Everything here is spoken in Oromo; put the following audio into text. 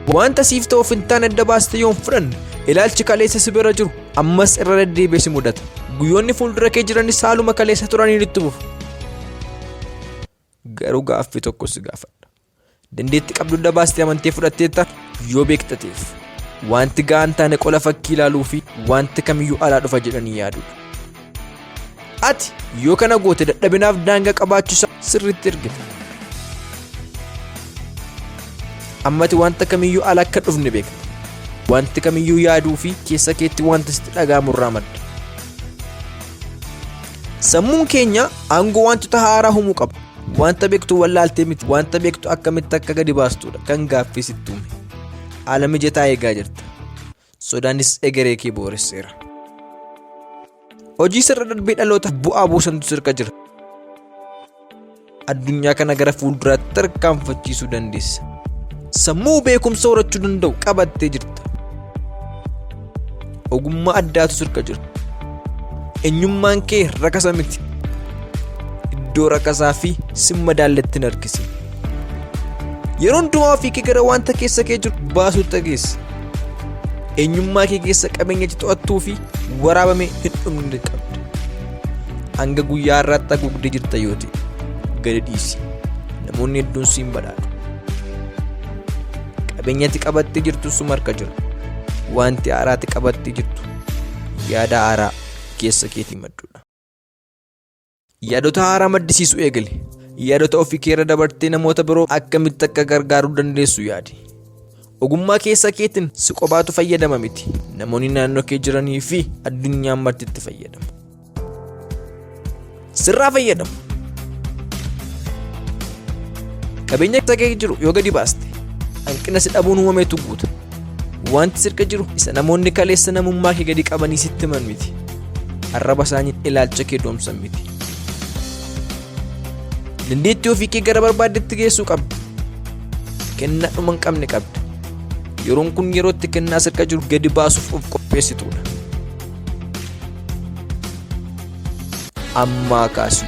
Wanta siif ta'uuf hin taane adda baastee yoo hin fudhanne ilaalchi kaleessa si bira jiru ammas irra deddeebi'ee si mudata. Guyyoonni fuuldura kee jiranis haaluma kaleessa turaniin itti fufu. Garuu gaaffii tokko si gaafadha. Dandeetti qabdu adda baastee amantee fudhatteetta yoo beektateef. Wanti ga'aa hin taane qola fakkii ilaaluu fi wanti kamiyyuu alaa dhufa jedhanii yaaduudha. Ati yoo kana goote dadhabinaaf daangaa qabaachuu isaa sirriitti argita. Ammati wanta kamiyyuu ala akka dhufne beekta. Wanti kamiyyuu yaaduu fi keessa keetti wanta sitti dhaga'amu irraa madda. Sammuun keenya aangoo wantoota haaraa uumuu qaba. Wanta beektu wallaaltee miti, wanta beektu akkamitti akka gadi baastudha kan gaaffii sitti uume. Haala mijataa eegaa jirta. Sodaanis egeree kee booresseera. Hojii sirra darbee dhaloota bu'aa buusantu sirka jira. Addunyaa kana gara fuulduraatti tarkaanfachiisuu dandeessa. Sammuu beekumsa horachuu danda'u qabattee jirta. Ogummaa addaatu sirka jira. Eenyummaan kee rakasa miti. Iddoo rakasaa fi sin madaalletti hin harkisin. Yeroo hundumaa ofii kee gara wanta keessa kee jiru baasuutti dhageessa. Eenyummaa kee keessa qabeenya itti to'attuu fi waraabame hin dhumne qabda. Hanga guyyaa har'aatti haguugdee jirta yoo ta'e gadi dhiisi. Namoonni hedduun siin badhaadhu. Qabeenya ati qabattee jirtu suma harka jira. Wanti haaraa ati qabattee jirtu yaada haaraa keessa keetii maddudha. Yaadota haaraa maddisiisuu eegali. Yaadota ofii kee irra dabartee namoota biroo akkamitti akka gargaaruu dandeessu yaadi. Ogummaa keessa keetiin si qobaatu fayyadama miti. Namoonni naannoo kee jiranii fi addunyaan marti itti fayyadamu. Sirraa fayyadamu. Qabeenya keessa kee jiru yoo gadi baaste hanqina si dhabuun uumametu guuta. Wanti sirka jiru isa namoonni kaleessa namummaa kee gadi qabanii sitti himan miti. Arraba isaaniin ilaalcha kee doomsan miti. Dandeettii ofii kee gara barbaaddetti geessuu qabda. Kennaa dhuma hin qabne qabda. Yeroon kun yeroo itti kennaa sirka jiru gadi baasuuf of qopheessitudha. Ammaa kaasii.